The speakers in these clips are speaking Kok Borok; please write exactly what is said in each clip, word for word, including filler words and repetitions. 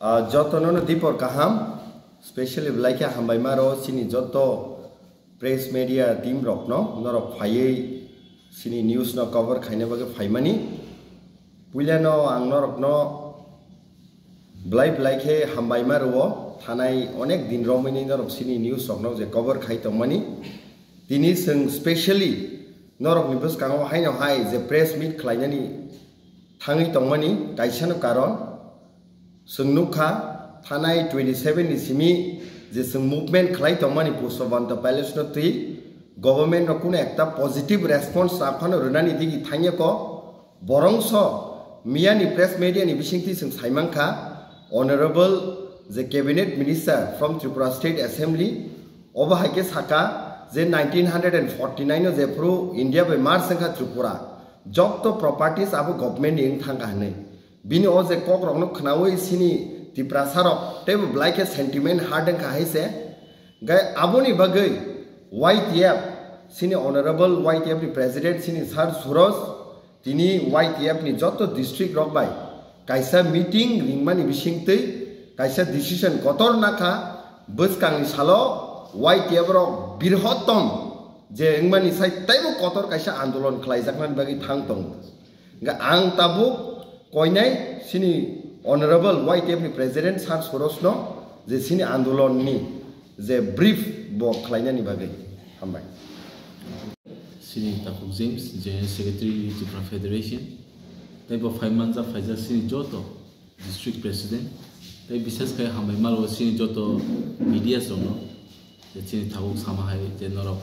Ah, jotono no dipor kaham, specially belai khe hambai maro chini joto press media team rokno, norok phaiwi chini news no cover khaina bagwi phaimani. Puilano ang norokno belai belai khe hambai maro, thanai onek din romwi norok chini news rokno je cover khai tongmani. Tini chwng specially norokni bwskango haino hai je press meet khlainani thangwi tongmani kaisano karon. Chwng nukha, thanai twenty seven ni simi je chwng movement khlai tongmani Pushpabanta Palace no twi government no kuno ekta positive response rwphano rwnani digi thangya ko, borongso miyani press media ni bisingtwi chwng saimankha, Honorable je Cabinet Minister from Tripura State Assembly, obo hai khe saka je nineteen forty nine o jephru India bai merge wngkha Tripura, jotto properties abo government ni wng thangkha hwnwi. Bini o je kok rokno khnaui chini Tiprasa rok teibo belai khe sentiment hurt wngkha hai se. Gai aboni bagwi Y T F, chini Honorable Y T F ni President chini Sir Suroj, tini Y T F ni joto district rok bai kaisa meeting ringmani bisingtwi kaisa decision kotor nakha, bwskangni salo Y T F rok birhotom je wngmani sai teibo kotor kaisa andolon khlaijaknani bagwi thang tongo. Hingke ang tabuk koinai chini Honorable Y T F ni President Sir Sorosno je chini andolon ni je brief bo khlainani bagwi hambai. Chini Takhuk James, General Secretary Tripura Federation, tei bo phai manjak phaijak chini joto District President, tei bises khe hambai malo chini joto media rokno, je chini tabuk sama hai je norok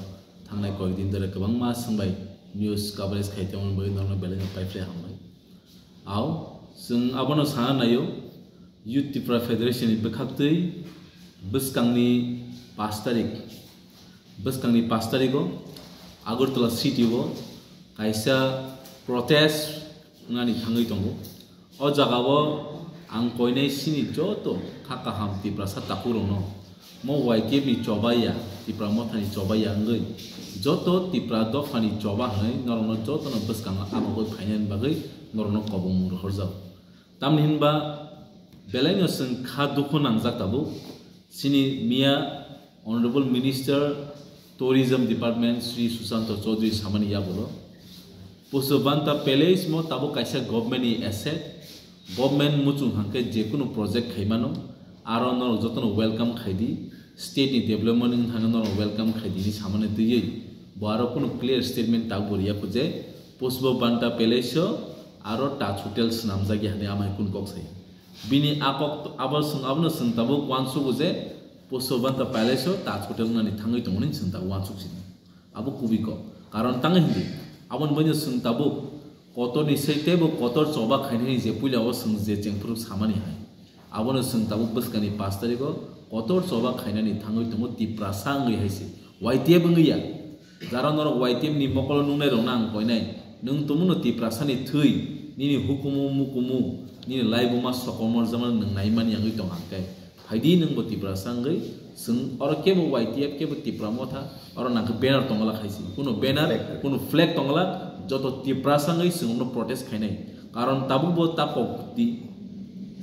thangnai koyekdin dore kwbangma swngbai news coverage khai tongmani bagwi norokno belai no paiphlai hambai. Ao, chwng abono sana naio, Youth Tripura Federation ni bwkhaktwi bwskangni pash tarik, bwskangni pash tarigo Agartala city o kaisa protest wngnani thangwi tongo. O jagao ang koinai chini joto kha kaham Tiprasa takhurokno, mo Y T F ni choba ya, Tipra Mothani choba ya wngwi joto Tipra dophani choba hwnwi norokno jotono bwskango amogwi phainani bagwi norokno kobongmung rohorjago. Tamni hinba belaino chwng kha dukhu nangjak tabuk. Chini miya Honorable Minister Tourism Department Shri Sushanta Chaudhary samani yagulo, Pushpabanta Palace mo tabuk kaisa government ni asset, government muchung hangke jekunu project khaimano, aro norok jotono welcome khaidi, state ni development wng thangkhe norok welcome khaidi hinwi samani twiwi bo aro kunu clear statement tabuk bo riyakho je Pushpabanta Palace o aro Taj Hotel swnamjak ya hinwi amai kunu kok sai. Bini a kok abo swng abono swng tabuk uansugo je Pushpabanta Palace o Taj Hotel wngnani thangwi tongmani swng tabuk uansuk sini. Abo kubui kok. Karon tangwi hindi. Aboni bagwi swng tabuk kotor ni sei teibo kotor choba khainani je puila o swng je chengphuru samani hai. Abono swng tabuk bwskani pash tarikh o kotor choba khainani thangwi tongo Tiprasa wngwi hai se. Y T F wngwi ya. Jara norok Y T F ni mokolo nungnai rokno ang koinai, nwng tongmano Tiprasa ni thwi, nini hukumu mukumu, nini laibuma sokomorjama nwng naimani wngwi tong hangkhe, phaidi nwngbo Tiprasa wngwi, chwng oro kebo Y T F kebo Tipra Motha, oro nangkhe banner tongla khaisi, kuno banner, kuno flag tongla, joto Tiprasa wngwi chwng ono protest khainai, karon tabukbo ta kok di,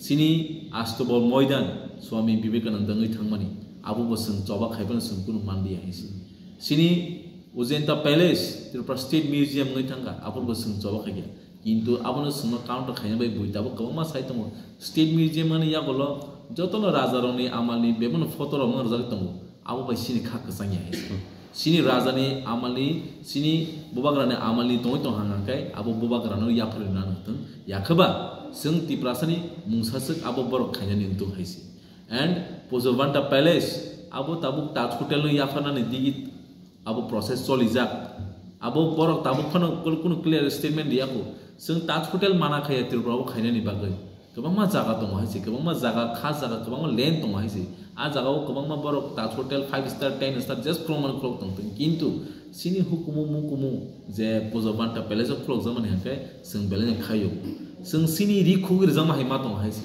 chini Astobo Moidan Swami Vivekananda wngwi thangmani, abobo chwng choba khaibano chwng kuno manliya hinsi. Chini Ujanta Palace, Tripura State Museum wngwi thangkha, aphuru bo chwng choba khaikha. Kintu abono chwngno counter khaina bai bui tabuk kwbangma sai tongo. State Museum ani yagulo jotono rajarokni amalni bebakno photo rok mangrwjagwi tongo. Abo bai chini kha kwchangya hai se. Chini rajani amalni, chini bubagrani amalni tongwi tong hang hang khe abo bubagrano yapharwi nang thung. Yakhe ba chwng Tiprasani mungsaswk abo borok khainani wng thung hai se. And Pushpabanta Palace, abo tabuk Taj Hotel no yapharnani digi abo process cholijak. Abo borok tabuk phano kul-, kunu clear statement riyakho. Chwng Taj Hotel mana khaya Tripura o khainani bagwi. Kwbangma jaga tongo hai se, kwbangma jaga, kha jaga, kwbangma land tongo hai se. A jaga o kwbangma borok Taj Hotel five star, ten star, just khulokmani khulok tong thung. Kintu chini hukumu mukumu je Pushpabanta Palace o khulokjakmani hwnkhe chwng belai no khaio. Chwng chini ri khugwi rwjakma hai ma tongo hai se.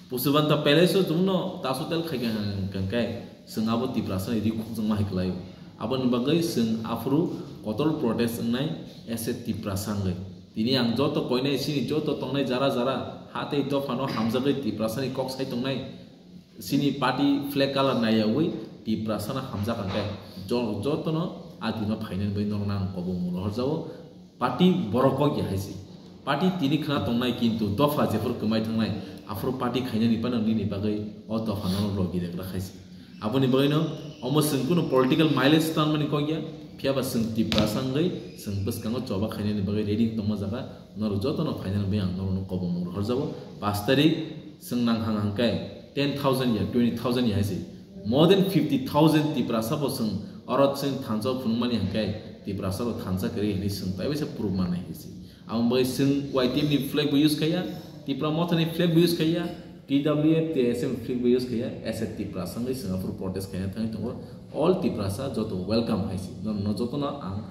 Pushpabanta Palace o chwngno Taj Hotel khai kha hwnkhe chwng abo Tiprasa ni ri khukjakma hai kwlaio. Aboni bagwi chwng aphuru kotor protest wngnai as a Tiprasa wngwi. Tini ang joto koinai chini joto tongnai jara jara Ha tei dophano hamjagwi Tiprasani kok sai tongnai. Chini party flag colour naiyawi Tiprasano hamjak hwnkhe jo-, jotono a dino phainani bagwi norokno ang kobong rohorjago. Party borok kok ya hai se. Party tini khna tongnai, kintu dopha jephuru kwmai thangnai, aphuru party khainani phano nini bagwi o dopha norok logi regra khai se. Aboni bagwino omo chwng kunu political mileage tanmani kok ya, phiyaba chwng Tiprasa wngwi chwng bwskango choba khainani bagwi ready tongma jaga, norok jotono phainani bagwi ang norokno kobong rohorjago. Pash tarik chwng nang hang hang khe ten thousand ya, twenty thousand ya hai se. More than fifty thousand Tiprasa bo chwng oro chwng thansa phunukmani hang khe Tiprasa bo thansa kwrwi hinwi chwng taibaisa proof mannai hai se. Aboni bagwi chwng Y T F ni flag bo use khaiya, Tipra Motha ni flag bo use khaiya, T W F, T S F ni flag bo use khaiya, as a Tiprasa wngwi chwng aphuru protest khaina thangwi tongo. All Tiprasa joto welcome hai se. No, no jotono ang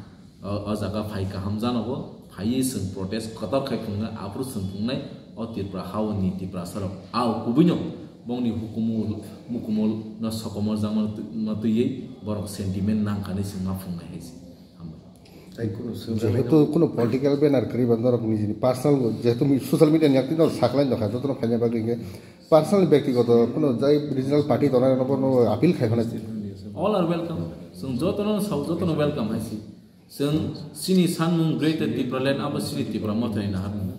o, o jaga phai kaham janogo, phaiwi chwng protest kotor khai phunuknai, aphuru chwng phunuknai, o Tripura haoni Tiprasa rok. Ao kubuino bongni hukumu, mukumu no sokomor jangma twi-, ma twiwi borok sentiment nangkani chwng ma phunuknai hai se. Hambai. Tei kunu swngcharlai jehetu no kunu political banner kwrwi ba norok nijini personal, jehetu mi-, social media ni yakti no saklai no kha, jotono phaina bagwi hwnkhe personal, byaktigoto kunu jai regional party tongnai no bono appeal khai khna. All are welcome. Chwng jotono sao, jotono welcome hai se. Chwng chini sanmung Greater Tipraland abo chini Tipra Mothani naharmung.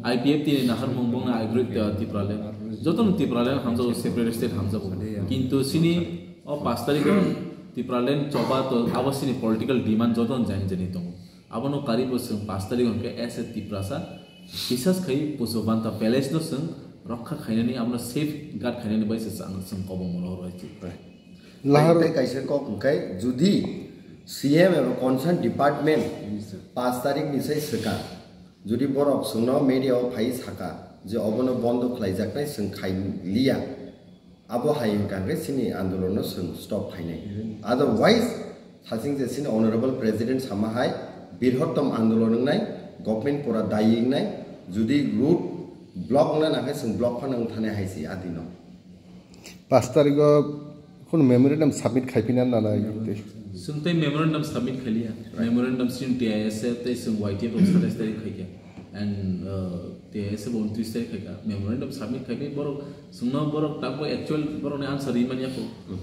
I P F T ni naharmung bongni I Greater Tipraland. Jotono Tipraland hamjago, separate state hamjago. Kintu chini o pash tarikh o Tipraland choba to abo chini political demand jotono jani jani tongo. Abono karibo chwng pash tarikh hwnkhe as a Tiprasa bisas khai Pushpabanta Palace no chwng rokha khainani, abono safeguard khainani bai se chwng, chwng kobong rohor hai se. Lahar tei kaisa kok hwnkhe, judi C M eba concern department pash tarikh ni sai swkang, judi borok chwngno media o phai saka je obono bondo khlaijaknai chwng khai liya, abo hai hwnkha hwnkhe chini andolon no chwng stop khainai. Otherwise, saching je chini honorable president sama hai birhottom andolon wngnai, government pura dayi wngnai, judi road block wngna nangkhe chwng block phano wngthanai hai se adino. Pash tarikh o kunu memorandum submit khaipina nanai. Chwng tei memorandum submit khailiya. Memorandum chini T I S F tei chwng Y T F rok satais tarikh khaikha. And, uh, T I S F bo untris tarikh khaikha. Memorandum submit khaiwi borok chwngno borok takbo actual borokni answer rimani yakho.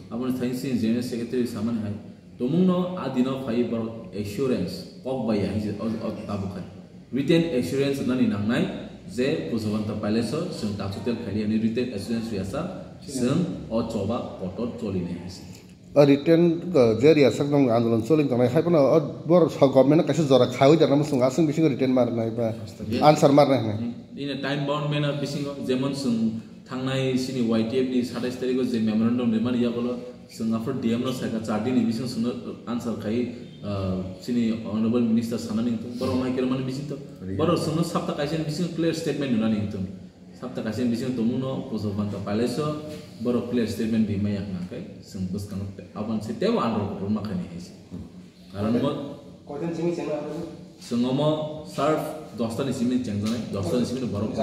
Aboni thani chini General Secretary samani hai. Tomungno a dino phai borok assurance kok bai ya hinwi o, o tabuk khai. Written assurance nani nangnai je Pushpabanta Palace o chwng tachutel khaili ani written assurance riyasa chwng o choba kotor cholinai hai se. O written, uh, je riyasak nung andolon choli tongnai hai phano o borok sa government kaisa jora khawi da nang chwng aswng bisingo written mar nai ba answer mar nai hinwi. In a time bound manner bisingo jemon chwng thangnai chini Y T F ni satais tarikh o je memorandum rimani yagulo chwng aphuru D M no saikha char din ni bisingo chwngno answer khai, uh, chini honorable minister sanani wngthung borok mai khe romani bisingtwi borok chwngno sapta kaisa ni bisingo clear statement nunani wngthung. Sapta kaisa ni bisingo tongmungno Pushpabanta Palace o borok clear statement rimai ya hwnka khe chwng bwskango te-, aboni se teibo andro kotorma khainai hai se. Karon mo koiton simi chengna chwng omo sharp dosta ni simi chengjaknai, dosta ni simi borok